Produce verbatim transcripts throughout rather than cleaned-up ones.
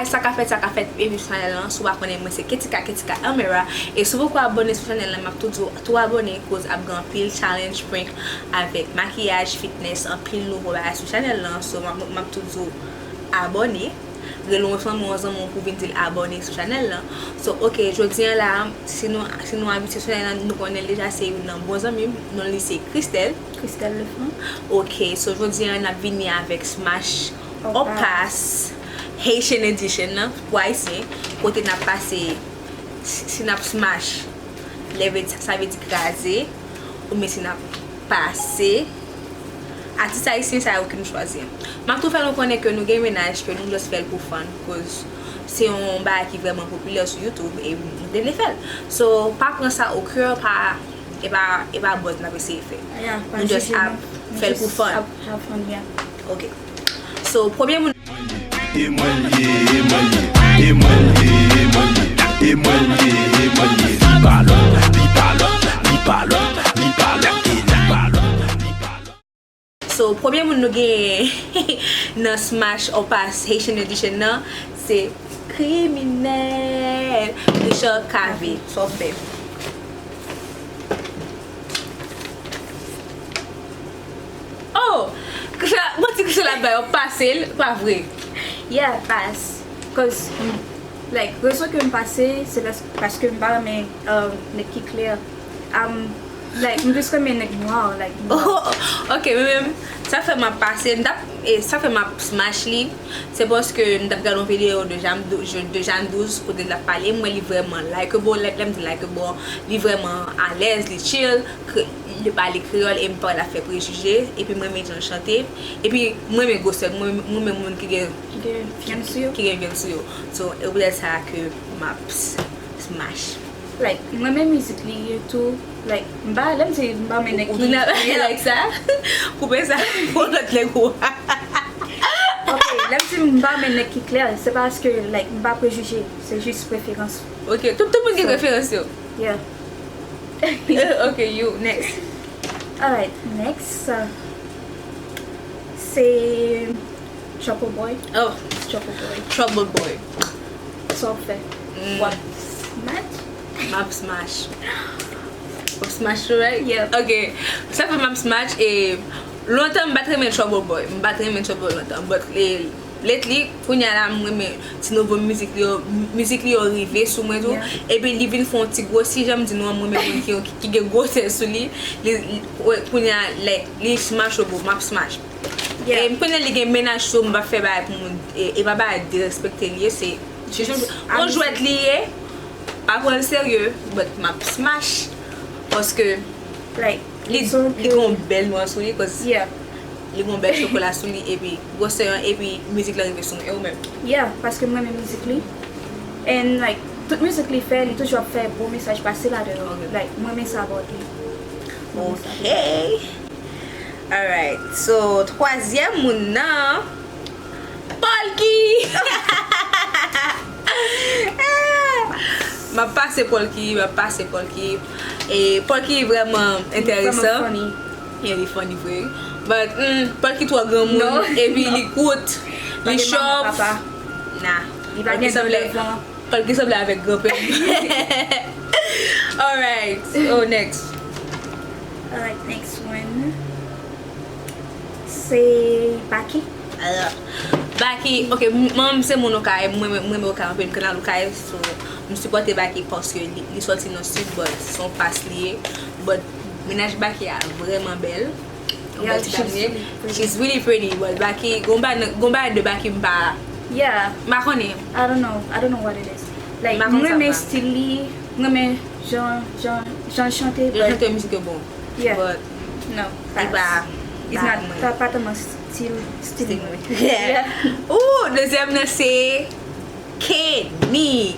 Sa ka fèt, sa ka fèt, bienvini sou chanèl lan. Si w pa konnen, mwen se Ketika, Ketika Elmera. E si w poko abòne sou chanèl lan, m ap tou di w tou abòne, koz ap gen anpil challenge, prank avèk makiyaj, fitness, anpil nouvo bagay sou chanèl lan. So, m ap, m ap tou di w abòne. Rele yon fanmi, yon zanmi w pou vin di l abòne sou chanèl lan. So, ok, jodi a la, si nou, si nou abitye sou chanèl lan, nou konnen l deja, se youn nan bon zanmi m. Non li se Christelle. Christelle Lefranc. Ok, so jodi a n ap vini avèk Smash or Pass Haitian Edition nan, pou Ayisyen, kote n ap pase, si, si n ap smash, leve, sa vle di kraze, oubyen si n ap pase. Atis ayisyen sa yo ki nou chwazi an. M ap tou fè nou konnen ke nou gen mennaj, ke nou just fè l pou fun, koz se yon bagay ki vrèman popilè sou YouTube e nou te vle fè l. So, pa pran sa o kè, pa, e pa, e pa buzz n ap eseye fè. Nou just ap fè l pou fun. Ok. So, premye moun. E mwen l ye, e mwen l ye, e mwen l ye, e mwen l ye, e mwen l ye, e mwen l ye. Li pa lòt, li pa lòt, li pa lòt, li pa lòt, e li pa lòt, li pa lòt. So, premye moun nou genyen nan Smash or Pass Haitian Edition nan, se kriminèl Richard Cavé. Sa w fè? Oh! Christelle, manti Christelle ap bay, w ap pase l, pa vre? Yeah, pass. Cause, mm, like, rezon ke m pase, se pas-, paske m pa renmen, um, nèg ki klè. Um, like, m plis renmen nèg nwa, like, nwa. Oh, ok, mwen menm, sa fè m ap pase, m t ap, e, sa fè m ap smash li, se paske m t ap gade yon videyo de Jeanne Dou-, de Jeanne Douze, kote l ap pale, m wè li vrèman likeable, lè, lè m di likeable, li vrèman alèz, li chill, kre-, li pale kreyòl, e m pa wè l ap fè prejije, epi m renmen jan l chante, epi m renmen gwosè, mwen, mwen renmen moun ki gen, ki gen vyann sou yo, ki gen vyann sou yo. So, e poutèt sa ke m ap s-, smash. Like, mwen renmen mizik li tou. Like, m pa, lè m di m pa renmen nèg ki, ou vin avè like sa? Koupe sa pou lòt nèg ou. Ok, lè m di m pa renmen nèg ki klè, se paske, like, m pa prejije, se jis preferans. Ok, tout, tout moun gen preferans yo. Yeah. Ok, you, next. Alright, next, uh, se Trouble Boy. Oh. Trouble Boy. Trouble Boy. Sa w fè? Mm. W ap smash? M ap smash. W ap smash tou, right? Yeah. Ok. Sa fè m ap smash, e lontan m pa t renmen Trouble Boy. M pa t renmen Trouble lontan. But, e, lately, kounye a la, m renmen ti nouvo mizik li yo, mizik li yo rive sou mwen tou. Yeah. Epi li vin fè yon ti gwosi, jan m di nou an, m renmen moun ki, ki, ki gen gwosè sou li. Li, li, kounye a, like, li smash yo, bro, m ap smash. Yeah. E m konnen li gen mennaj, so m p ap fè bagay pou moun, e, e pa bagay derespekte li ye, se, se yon, yon jwèt li ye, pa pran l serye, but m ap smash, paske, like, li, li gen yon bèl nwa sou li, cause li gen yon bèl chokola sou li, epi gwosè an, epi mizik la rive sou mwen, e ou menm? Yeah, paske m renmen mizik li, and, like, tout mizik li fè, li toujou ap fè bon mesaj pase ladan yo. Ok. Like, m renmen sa about li. Ok. Alright, so, twazyèm moun nan, Polky! M ap pase Polky, m ap pase Polky. E Polky vrèman enteresan. Li vrèman funny. Yeah, li funny vre. But, mm, Polky twò granmoun, epi li kout, li chòf. Nah. Li pa gen dan devan. Polky sanble avèk granpè m. Alright. Oh, next. Alright, next one. Se Baky. Alò, Baky, ok, m-, manman m se moun Okay, mwen, mwen, mwen renmen Okay anpil, m konn al Okay, so, m sipòte Baky paske li, li sòti nan Sid, but se yon Pass li ye. But mennaj Baky a vrèman bèl. Yon bèl ti dam li ye. She's really pretty, but Baky, gon bagay, gon bagay de Baky m pa, yeah, m pa konnen. I don't know. I don't know what it is. Like, m renmen stil li, m renmen jan, jan, jan l chante, but jan l chante, mizik yo bon. Yeah. But no, li pa, it's not, pa, pa tèlman stil, stil mwen. Yeah. Ooh, dezyèm nan se Kenny,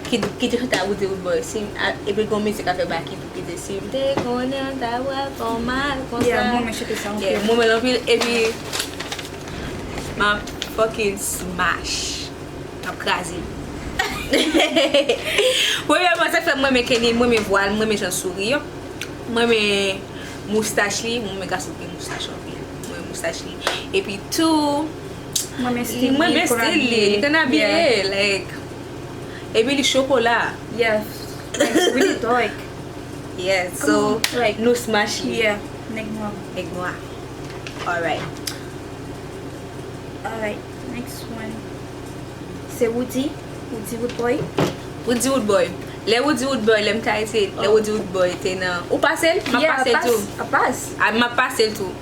ki, ki te chante a Woody Wood Boy. Si, a, epi gon mizik avèk Baky tou ki te, "Si m te konnen, m ta pral fè w mal konsa." Yeah, mwen, mwen chante sa anpil. Yeah, mwen, mwen anpil, epi m ap fucking smash. M ap kraze. Premyèman, sa k fè m renmen Kenny, m renmen vwa l, m renmen jan l souri. M renmen moustach li, m renmen gason ki gen moustach anpil. M renmen moustach li. Epi tou, Mwen men stil li, mwen men stil li, li konn abiye, like, epi li chokola. Yeah, like, really dark. Yeah, so, like, nou smash li. Yeah, nèg nwa. Nèg nwa. Alright. Alright, next one. Se Woody, Woody Woodboy. Woody Woodboy. Lè Woody Woodboy, lè m t Ayiti, lè Woody Woodboy te nan. Ou pase l? M ap pase l tou. Yeah, pass, pass. Ah, m ap pase l tou.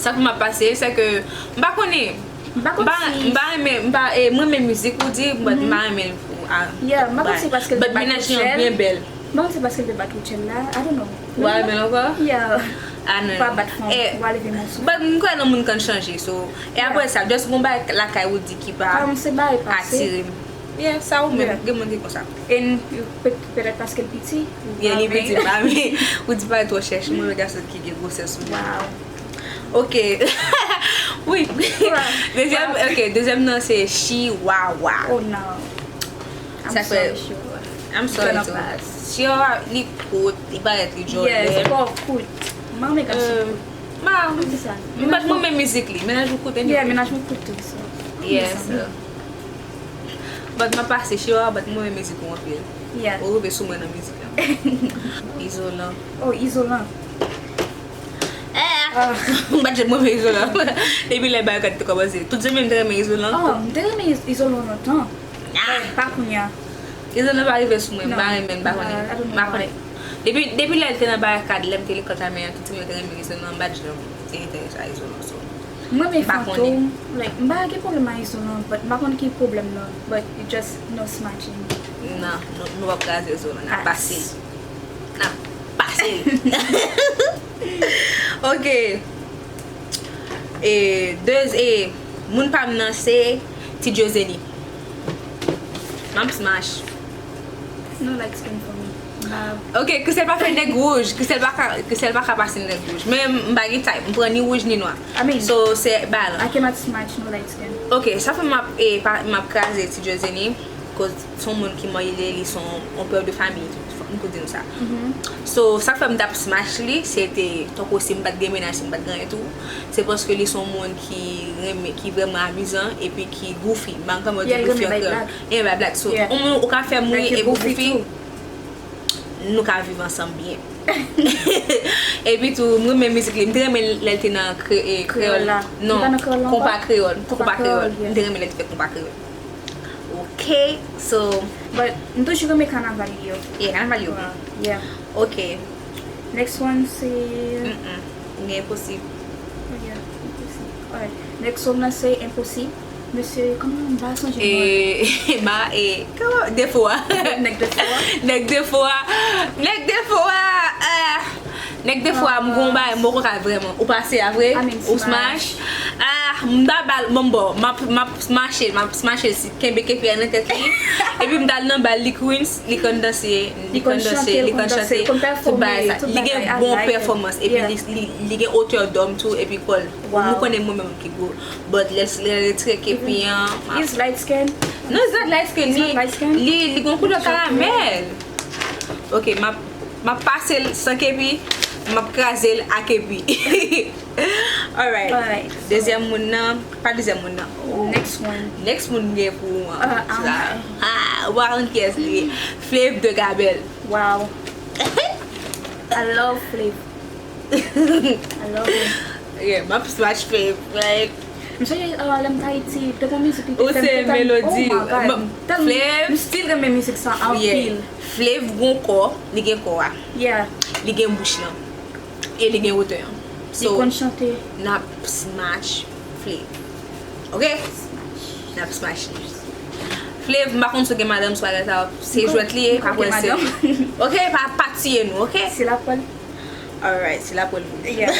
Sa k m ap pase l, se ke m pa konnen. M pa konn si m pa renmen, m pa, eh, mwen renmen mizik Woody, but m pa renmen l pou, ah, yeah, m pa konn si paske l te bat Rachel. But mennaj li an byen bèl. M pa konn si paske l te bat Rachel la, I don't know. Ou pa renmen l ankò? Yeah. Ah, non, non. Pa bat fanm, eh, ou pa leve moun sou. But m kwè nan moun konn chanje, so. E apre sa, just gon bagay lakay Woody ki pa atire m. Yeah, sa ou menm, gen moun ki konsa. E n-, pe-, petèt paske l piti, ou pa renmen. Yeah, li piti, m pa renmen. Woody parèt twò chèch, mwen renmen gason ki gen gwosè sou li. Wow. Ok. Wi. Dezyèm, ok, dezyèm nan se Chihuahua. Oh no. I'm sorry, Chihuahua. I'm sorry too. Chihuahua, li kout, li parèt li djòlè. Yeah, li twò kout. M pa renmen gason kout. M pa renmen sa. But mwen renmen mizik li, mennaj ou kout anyway. Yeah, mennaj mwen kout tou, so. Yeah, so. But m ap pase Chihuahua, but mwen renmen mizik ou anpil. Yeah. Ou rive sou mwen nan mizik la. Izolan. Oh, Izolan. Eh, m pa t janm renmen Izolan. Depi lè Bayoka te kòmanse. Tout zanmi m te renmen Izolan. Oh, m te renmen Iz-, Izolan lontan. Ah! But pa kounye a. Izolan pa rive sou mwen, m pa renmen, m pa konnen. M pa konnen. Depi, depi lè l te nan Bayoka, lè m te lekòl Tamè a, tout zanmi m te renmen Izolan, m pa t janm te enterese a Izolan, so. Mwen renmen Fantom, like, m pa gen pwoblèm a Izolan, but m pa konn ki pwoblèm nan, but it just no smatching. Non, nou, nou p ap kraze Izolan, n ap pase. N ap pase. Ok. E, dez-, e, moun pa m nan se Ti Diozeni. M ap smash. No light skin for me. Ba- Ok, Christelle pa fè nèg wouj. Christelle pa ka, Christelle pa ka pase nèg wouj. Men m pa gen type. M pran ni wouj ni nwa. I mean, so, se balans. I cannot smash no light skin. Ok, sa fè m ap, e, pa, m ap kraze Ti Diozeni. Koz se yon moun ki marye, li se yon, yon pè de fanmi tou, fòk m pou di nou sa. So, sa k fè m t ap smash li, se te, tankou si m pa t gen mennaj, si m pa t gen anyen tou, se paske li se yon moun ki renmen, ki vrèman amizan, epi ki goofy. M pa konn kòman yo di goofy an kreyòl. Li renmen bay blag. Li renmen bay blag. So, yon moun ou ka fè m ri epi goofy, nou ka viv ansanm byen. Epi tou, m renmen mizik li. M te renmen lè l te nan kre-, e, kreyòl. Non, konpa kreyòl. Konpa kreyòl, yeah. M te renmen lè l te fè konpa kreyòl. Ok, so. But m toujou renmen kanaval li yo. Yeah, kanaval yo. Yeah. Ok. Next one se. Mm-mm. Gen Enposib. Oh, yeah, Enposib. Alright. Next one nan se Enposib. Mesye, kòman m pa sonje non? E, ba, e, kòman, Defo a. Nèg Defo a. Nèg Defo a. Nèg Defo a. Ah. Nèg Defo a, m gon bagay, m poko ka vrèman. Ou pase a vre? I mean, ou smash. Ah, m ta ba l, bon, bon, m ap, m ap smash l, m ap smash l si kenbe kepi a nan tèt li. Epi m ta al nan bal, li Queens, li konn danse, li konn danse, li konn chante, tout bagay sa. Li gen bon pèfòmans, epi li, li, li gen otè dòm tou, epi kò l. Wow. Nou konnen mwen menm ki gwo. But lè, lè l retire kepi an, m ap. He's light skin? No, he's not light skin. He's not light skin? Li, li, li gon koulè karamèl. Ok, m ap, m ap pase l san kepi, m ap kraze l ak kepi. Alright. Alright, so. Dezyèm moun nan, pa dezyèm moun nan. Ooh. Next one. Next moun gen pou ou an. Ah, ah, ou pa konn kiyès li ye. Flav de Gabèl. Wow. I love Flav. I love him. Yeah, m ap smash Flav, like. M sonje, uh, lè m t Ayiti, te gon mizik li te fè m te tann, oh my God. Ou se melodi. Tèlman, m still renmen mizik sa anpil. Flav gon kò, li gen kò a. Yeah. Li gen bouch lan. E li gen wotè an. Li konn chante. So, n ap smash Flav. Ok? Smash. N ap smash li. Flav, m pa konn si w gen madanm sou bagay sa, se jwèt li ye, pa pran se. Ok, pa, pa tiye nou, ok? Se lapwèl. Alright, se lapwèl pou nou. Yeah.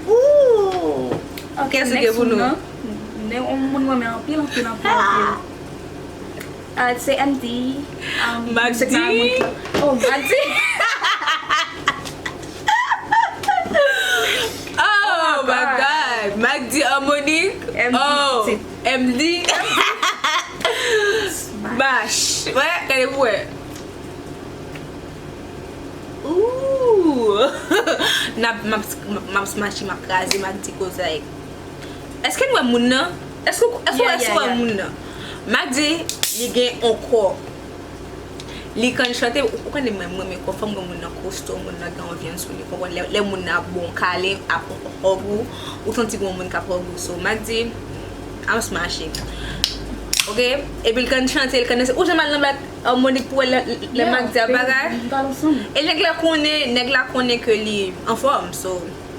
Ooh. Ok, kiyès ou gen pou nou? Next moun nan, m, m, yon moun mwen renmen anpil, anpil, anpil, anpil. Ah, se M D. Um, Mac D. Oh, Mac D. Oh my God. Mac D Harmonic. M D. Oh, M D. Smash. Wè, gade pou wè. Ooh. N ap, m ap, m ap smash, m ap kraze Mac D koz, like. Èske n wè moun nan? Èske, èske, Yeah, èske yeah, w wè yeah. Moun nan? M ap di, li gen yon kò. Li konn chante, ou konnen mwen, mwen renmen kò fanm, mwen moun nan kosto, moun nan gen yon vyann sou li, konprann? Lè, lè moun nan ap bon kale, ap hug ou, ou santi gen yon moun k ap hug ou. So, m ap di, I'm smashing. Ok? Epi l konn chante, l konn danse. Ou janm al nan bat harmonik pou wè lè, lè m ap di ap bagay? E nèg la konnen, nèg la konnen ke li anfòm, so.